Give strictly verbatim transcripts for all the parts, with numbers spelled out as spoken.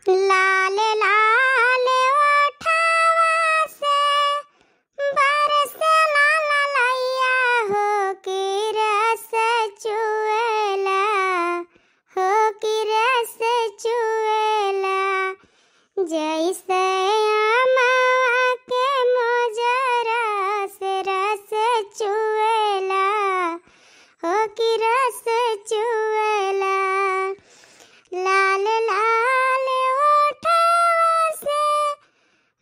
लाल लाल ओठवा से बरसे ला ललैया हो कि रस चुएला, हो कि रस चुएला। जैसे अमवा के मोजरा से रस चुएला, हो कि रस चुएला। लाल लाल ओठवा से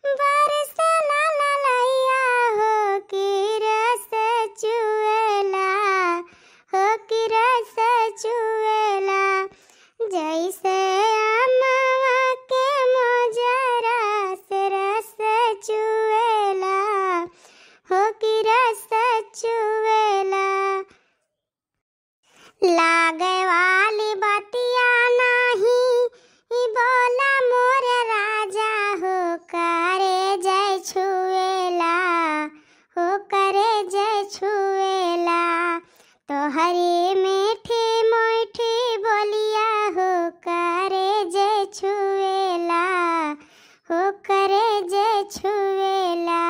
बरसे ला ललैया हो कि रस चुएला, हो कि रस चुएला। जैसे अमवा के मोजरा से रस चुएला, हो कि रस चुएला। लागे वाली बतिया नाही, ई बोला मोर राजा हो, करे जय छुएला, हो करे जय छुएला। तोहरी मीठी मीठी बोलिया हो, करे जय छुएला, हो करे जय छुएला।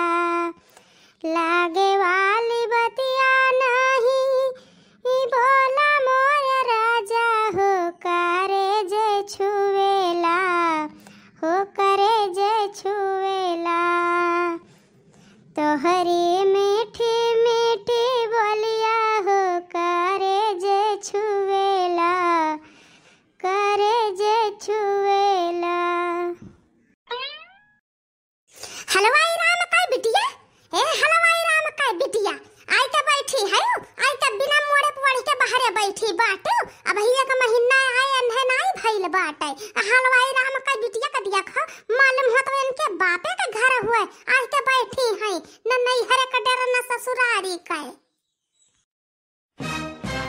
लागे वाली बतिया नाही, ई बोला मोर राजा हो, करे जय छुएला, हो करे जय छुएला। तोहरी मीठी मीठी बोलिया हो, करे जय छुएला, करे जय छुएला। हलवाई राम का बिटिया, ए हलवाई राम का बिटिया, आइ के बैठी है, आइ के बिना मोड़े पे ओढ़ के बाहरे बैठी बाटू। अबही एक महीना आए अन्हे नाई भइल बाटे। आ हलवाई राम का बिटिया का दिया खा, मालूम हो तो इनके बापे का घर हुए, आइ के बैठी है, न नैहरे का डर न ससुरारी का।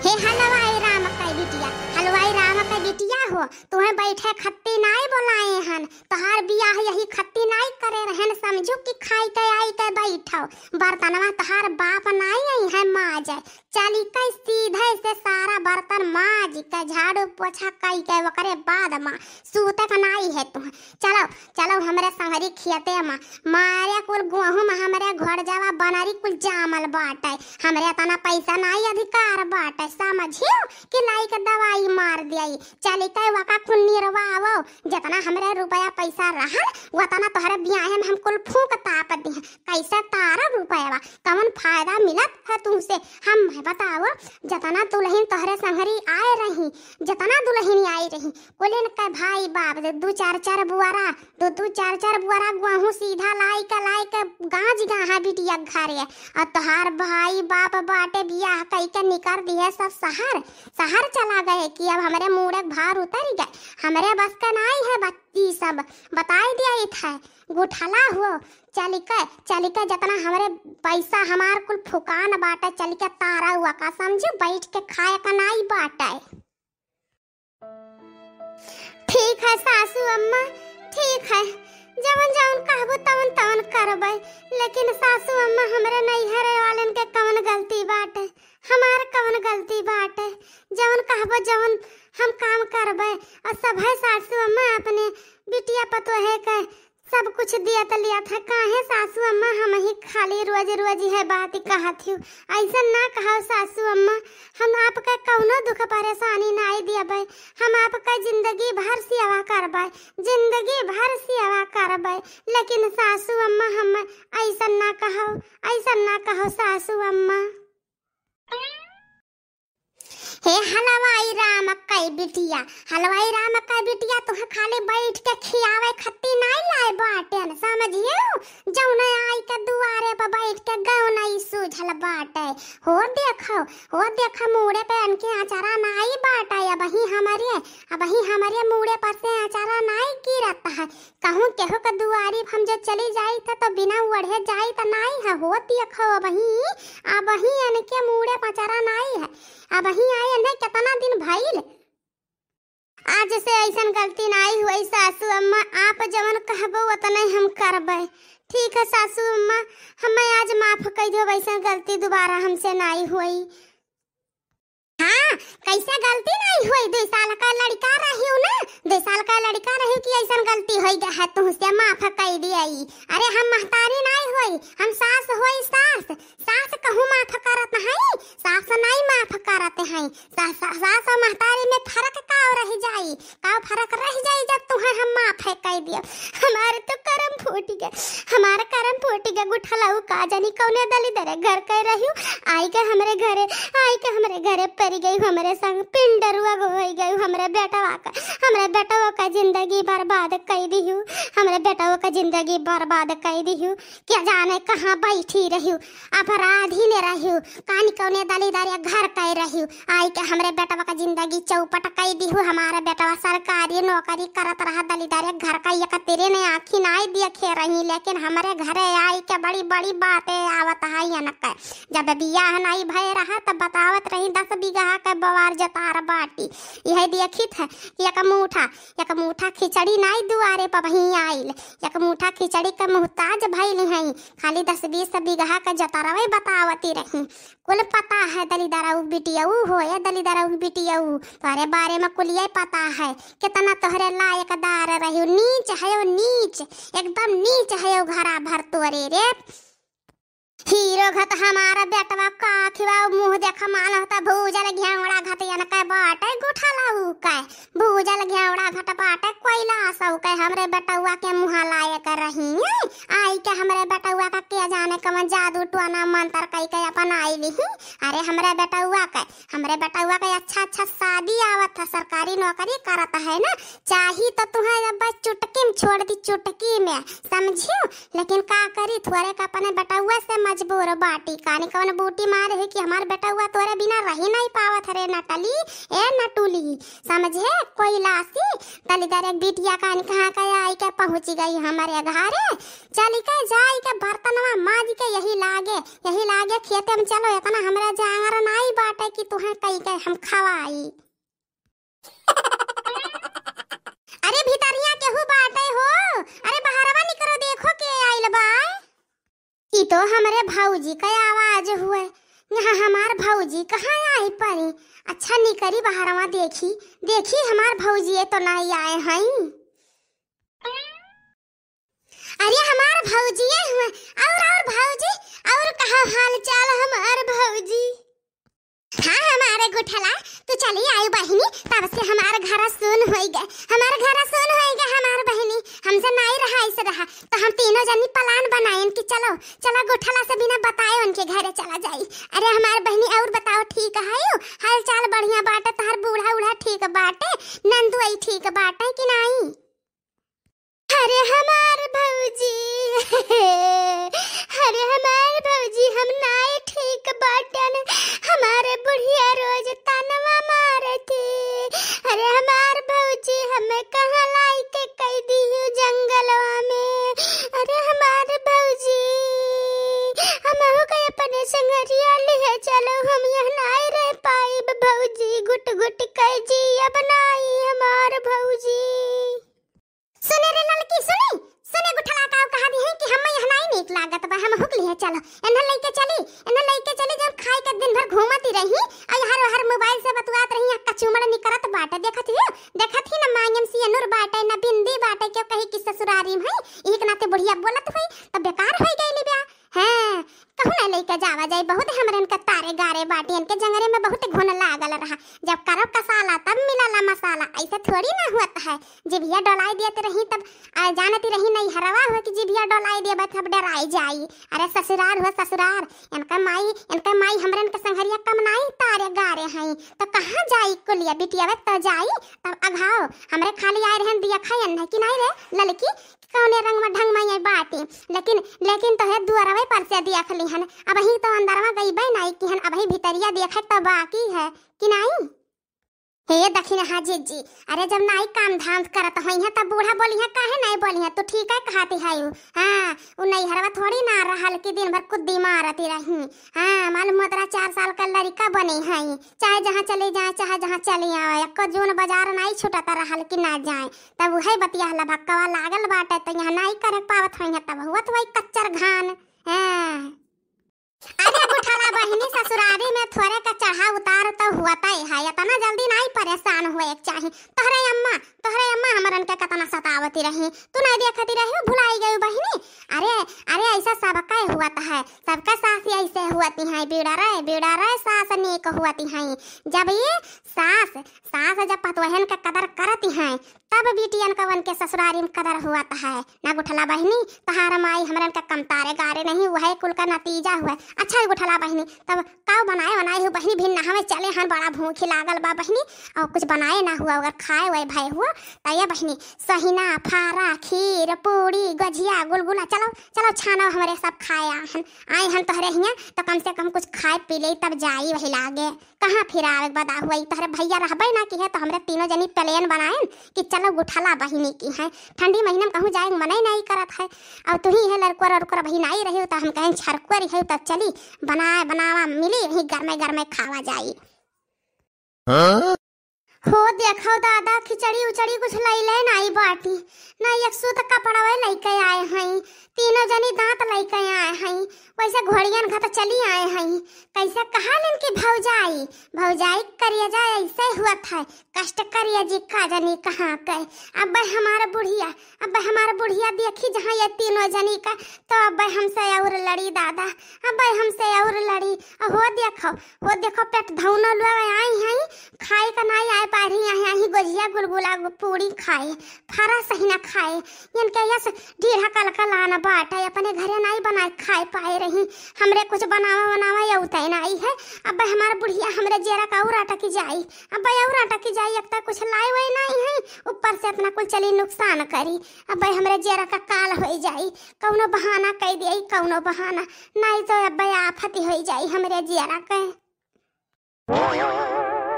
हे हलवाई राम का बिटिया, हलवाई राम का बिटिया हो, तुहे बैठे खत्ती नाई बोलाए हन, तोहार बियाह यही खत्ती नाई करे रहन, समझू कि खाई के आई के बैठो, बर्तनवा तोहार बाप नाई आई है माजे, चली के सीधे से सारा बर्तन माज के झाड़ू पोछा कई के ओकरे बाद माँ सूते का नाई है तुहे। चलो, चलो हमरे संगरी खियते मा, मारे कुल गोहूँ मा हमरे घोड़ जावा बनरी कुल जामल बाटे, हमरे इतना पैसा नाई अधिकार बाटे, समझियो कि लाई के दवाई मार दियाई, चली के वका कुल निरवावो, जितना हमरे रुपया पैसा रहल, उतना तोहरे बियाहे में हम कुल फूंक ताप दिहे, कैसे तारा रुपया, कवन फायदा मिलत है तुमसे, हम बताओ, जितना दुल्हन तोहरे संगरी आए रही, जितना दुल्हन आई रही, कुलिन के भाई बाप दे दू चार चार बुआरा, दू दू चार चार बुआरा गोहूँ सीधा लाई के, लाई के गाँज गाहा बिटिया घरे। और तोहार भाई बाप बाटे बियाह कई के निकर दिहे सब शहर, शहर चला गए कि अब हमरे मूड़े के भार उतर गए, हमरे बस का नाई है बच्ची सब, बताई दिया था गुठला हो, चली के, चली के जितना हमरे पैसा हमार कुल फुकान बाटे, चली के तारा हुआ का समझू बैठ के खाए का नाई बाटे। ठीक है सासू अम्मा, ठीक है, जवन जवन कहबो तवन तवन करबै, लेकिन सासू अम्मा हमरे नैहरे वालन के कवन गलती बाटे, हमार कवन गलती बाटे, जवन कहबो जवन हम काम करबै। और सभे सासू अम्मा अपने बिटिया पतोहे के सब कुछ दियत लियत है, काहे सासू अम्मा हमही खाली रोज रोज है बात कहत हियो। ऐसन ना कहो सासू अम्मा, हम आपके कौनो दुख परेशानी नाई दियबै, हम आपके जिंदगी भर सेवा करबै, जिंदगी भर सेवा करबै, लेकिन सासू अम्मा हम ऐसन ना कहो, ऐसन ना कहो सासू अम्मा। हे हलवाई राम कई बिटिया, हलवाई राम कई बिटिया, तुहे खाली बैठ के खियावे खत्ती नाई लाए बाटेन, समझियो? जौने आई के दुआरे पर बैठ के गौनई सूझल बाटे। हो देखो, हो देखो, मूड़े पे अनके अचारा नाई बाटे, अबही हमरे, अबही हमरे मूड़े पर से अचारा नाई गिरत है। कहूँ केहू के दुआरी हम जो चली जाई त, तो बिना ओढ़े जाई त नाई है। हो देखो, अबही, अबही अनके मूड़े पचारा नाई है। अबही आए अनहे कितना दिन भइल। आज से ऐसन गलती नाई हुई सासू अम्मा, आप जवन कहबो उतने हम करबै। ठीक है सासू अम्मा, हमें आज माफ कई दो, ऐसन गलती दोबारा हमसे नाई हुई। हाँ, कैसे गलती नाई होई? दुई साल का लड़का रहियो ना, दुई साल का लड़का रहियो कि ऐसन गलती होई गया है, तुहसे माफ कई दिया। अरे हम महतारी नाई होई, हम सास होई, सास। सास कहूँ माफ करत है? सास नाई माफ करत है। सा-, सा-, सास और महतारी में फर्क का रह जाई? का फर्क रह जाई जब तुहें हम माफ है कह दियो? हमार तो करम फूट गए, हमार करम फूट गए। गुठलाऊ का जानी कौने दलिदरे घर के रहियो, आई के हमरे घरे, आई के हमरे घरे पड़ गई, हमरे संग पिंडरुआ हो गई, हमरे बेटवा का, हमरे बेटवा का जिंदगी बर्बाद कई दिहू, हमरे बेटवा का जिंदगी बर्बाद कई दिहू। क्या जाने कहाँ बैठी रहियो, अपराधी ने रहियो, कानी कौने दलिदरे घर के रहियो, आई के हमरे बेटवा का जिंदगी चौपट कई दिहू। हमारे बेटवा सरकारी नौकरी करत रहा, दलिदरे घर का एक तेरे ने आँखी नाई देखे रही, लेकिन हमरे घरे आई के बड़ी बड़ी बातें आवत है इनके। जब बियाह नाई भय रहा तब बतावत रही दस बीघा के बवार जतार बाटी, यह देखित है कि एक मूठा, एक मूठा खिचड़ी नाई दुआरे पर वहीं आइल, एक मूठा खिचड़ी के मोहताज भइल हैं। खाली दस बीस बीघा का जतरवे बतावती रही। कुल पता है दलिदरऊ बिटियऊ हो, ए दलिदरऊ बिटियऊ, तोहरे बारे में कुलिये पता है। कितना तोहरे लायकदार रहियो, नीच है ओ नीच, एकदम नीच है ओ घरा भर तोरे रे। हीरो घत हमारा बेटवा का खिवा मुँह देख माल होता भूजल घेवड़ा घत इनके बाटे गुठलाऊ के। भूजल घेवड़ा घट बाटे कोयला सौ के हमरे बेटवा के मुँह लायक रही। आई के हमरे बेटवा का के जाने कवन जादू टोना मंत्र कई के अपन आई लिही। अरे हमरे बेटवा के, हमरे बेटवा के अच्छा अच्छा शादी आवत है, सरकारी नौकरी करत है ना, चाही तो तुहें अब बस चुटकी में छोड़ दी, चुटकी में, समझियो। लेकिन का करी, थोरे का अपने बेटउआ से मजबूर बाटी। कानी कवन बूटी मारे है कि हमार बेटउआ तोरे बिना रही नहीं पावत रे नटली, ए नटुली, समझे? कोई लासी, दलिदर एक बिटिया कानी कहाँ के आई के पहुँची गई हमारे घरे। चली के जाई के बर्तनवा माज के यही लागे, यही लागे खेते में चलो, इतना हमरा जांगर नाई बाटे कि तुहें कई के हम खवाई। अरे भितरिया केहू बाटे हो? अरे बहरवा निकरो, देखो के आइल बा। ई तो हमरे भौजी के आवाज हुए। यहाँ हमार भौजी कहाँ आई परी? अच्छा निकरी बहरवा देखी, देखी हमार भौजी ये तो नहीं आए हैं। अरे हमार भौजिए हुए। और, और भौजी, और कहा हाल चाल हमार भौजी? हाँ हमारे गुठला, तू चली आई बहिनी, तब से हमार घर सुन होई गए, हमार घर सुन होई गए हमार बहिनी। हमसे नाई रहा ऐसे रहा, तो हम तीनों जनी plan बनाइन कि चलो, चलो गुठला से बिना बताए उनके घरे चला जाई। अरे हमार बहिनी और बताओ, ठीक है हो? हाल चाल बढ़िया बाटे, तोहर बूढ़ा उढ़ा ठीक बाटे, नंदुआई ठीक बाटे कि नाई? अरे हमार भौजी, अरे हमार भौजी, हम नाई ठीक बाटन, हमारे बुढ़िया रोज तानवा मारत है। अरे हमार भौजी, हमें कहाँ लाई के कई दिहू जंगलवा में। अरे हमार भौजी, हमहू के अपने संगरिया लिहे चलो, हम यहाँ नाई रह पाइब भौजी, गुट गुट के जियब नाई हमार भौजी। सुने रे ललकी, सुने, सुने गुठला का कहा दी है कि हम यहाँ नाई नीक लागत बा, हम हुक लिहे चलो, एन्हन लइके चली, एन्हन लइके चली, जब खाए के दिन भर घूमत ही रही, और हर हर mobile से बतुआत रही, यहाँ कचूमड़ निकरत बाटे, देखत ही हो, देखत ही ना मांगेम सियनुर बाटे, ना बिंदी बाटे, क्यों कही कि ससुरारी में है, एक नाते बुढ़िया बोलत हुई, तब बेकार होई गई बा। हाँ, कहूँ ना लइके जावा जाई, बहुत हमरन के तारे गारे बाटी, इनके जंगरे में बहुत घुन लागल रहा। जब करब कसाला तब मिलला मसाला, ऐसे थोड़ी ना होत है। जिभिया डोलाई देत रही तब, आ, जानती रही नहीं हरवा हो कि जिभिया डोलाई देबे तब डराई जाई। अरे ससुरार हो ससुरार, इनका माई, इनका माई हमरन के संघरिया कम नाई तारे गारे हैं, तो कहाँ जाई कुलिया बिटिया तो जाई। तब अघाओ हमरे खाली आए रहन दिया खायन है कि नहीं रे ललकी, कौने रंगवा ढंग में ये बाटी, लेकिन, लेकिन तोहे दुआरवे पर से देख लिहन, अबही तो अंदरवा गईबे नाई किहन, अबही भितरिया देखे तो बाकी है कि नाई? हे दखिनहा जिज्जी, अरे जब नाई काम धाम करत होइहे तब बूढ़ा बोलिहे, काहे नाई बोलिहे? तू ठीक है कहती है उ। हाँ, उ नैहरवा थोड़ी ना रहल कि दिन भर कुद्दी मारती रही। हाँ, मालूम मोतरा चार साल का लड़का बनी है, चाहे जहाँ चली जाए, चाहे जहाँ चली आवे, एको जून बाजार नाई छूटत रहल कि ना जाए। तब उहे बतिया हला भक्कवा लागल बाटे, तो यहाँ नाई करे पावत होइहे, तब हुआ तो वही कच्चर घान। हाँ। अरे गुठला बहिनी, ससुरारी में थोरे का चढ़ा उतार तो हुअतै है, इतना जल्दी नाहीं परेशान हुए के चाही। तोहरे अम्मा, तोहरे अम्मा हमरन के कितना सतावती रही, तू नाहीं देखती रही, भुलाई गई बहिनी। अरे, अरे, ऐसा सबका हुअत है, सबका सास ऐसे हुअती हैं, बिड़ा रहे, बिड़ा रहे, सास नेक हुअती हैं। जब ये सास, सास जब पतोहन का कदर करती हैं, तब बिटियन कवन के ससुरारी में कदर हुअत है। ना गुठला बहिनी, तोहार माई हमरन का कमतारे गारे नहीं, वह कुल का नतीजा हुआ। अच्छा गुठला बहिनी, तब काव बनाए बनाए हो बहिनी, भिन नहावे चले हन, बड़ा भूखी लागल बा बहिनी, और कुछ बनाए ना हुआ, अगर खाए हुए भय हुआ, तो ये बहिनी, सहिना, फारा, खीर, पूड़ी, गझिया, गुलगुला, चलो, चलो छानो, हमरे सब खाए आए हन, आए हन तोहरे हियाँ, तो कम से कम कुछ खाए पी ले, तब जाई वही लागे। कहाँ फिर आवे के बदा हुई, तोहरे भैया रहबे ना की है, तो हमरे तीनों जनी plan बनाएन कि चलो गुठला बहिनी की है, ठंडी महीना में कहूँ जाए के मनै नहीं करत है। और तू ही है लड़कुआ रड़कुआ बहिन आई रही हो, तो हम कहें छरकुआ रही हो, तो चली बनाए बनावा मिली, वही गरमे गरमे खावा जाई। हाँ? हो देखो दादा, खिचड़ी उचड़ी कुछ लैले नाई बाटी, ना एक सूत कपड़वे लैके आए हई, तीनों जनी दांत लैके आए हई, वैसे घोड़ियन घत चली आए हई। कैसे कहा लेन कि भौजाई, भौजाई करिया जाए ऐसे हुअत है, कष्ट करिया जी का जनी कहाँ के। अब हमार बुढ़िया, अब हमार बुढ़िया देखी जहाँ ये तीनों जनी का, तो अब हमसे और लड़ी दादा, अब हमसे और लड़ी। हो देखो, हो देखो, पेट धौनो लोग आई हैं, खाए का नाई आए पारी, यहाँ ही गोझिया गुलगुला गु-, पूड़ी खाए, फरा सही ना खाए। इनके यस ढीढ़ा कल कल आना बाटे, अपने घरे नाई बनाए खाए पाए रही, हमरे कुछ बनावा बनावा या उतय नाई है। अब हमार बुढ़िया हमरे जेरा का और अटकी जाई, अब और अटकी जाई, एक तो कुछ लाए हुए नाई है, ऊपर से अपना कुल चली नुकसान करी। अब हमरे जेरा का काल होई जाई, कौनो बहाना कई दिए, कौनो बहाना, नाई तो अब आफत होई जाई हमरे जेरा के।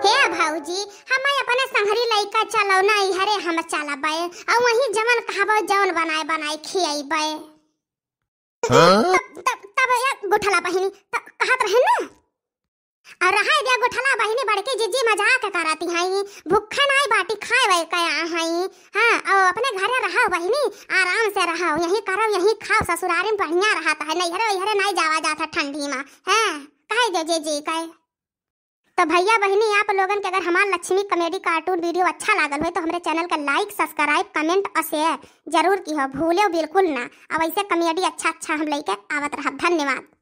हे भौजी, हम अपने संघरी लइका चलो ना, इहरे हम चलबे, और वहीं जवन कहबो जवन बनाए बनाए खियबे। हाँ? तब, तब, तब ये गुठला बहिनी, तब कहत रहे ना। और रहाई दिया गुठला बहिनी, बड़की जिज्जी मजाक करती हैं, भूखे नाई बाटी खाए वै कया हैं। हाँ, और अपने घरे रहो बहिनी, आराम से रहो, यहीं करो, यहीं खाओ, ससुरारी में बढ़िया रहत है, नैहरे वैहरे नाई जावा जात है ठंडी में। हाँ, कहे जे जिज्जी कहे। तो भैया बहिनी, आप लोगन के अगर हमार लक्ष्मी comedy cartoon video अच्छा लागल होय तो हमरे channel का like, subscribe, comment और share जरूर किहो, भूलेव बिल्कुल ना। अब ऐसे comedy अच्छा अच्छा हम लेके आवत रहब। धन्यवाद।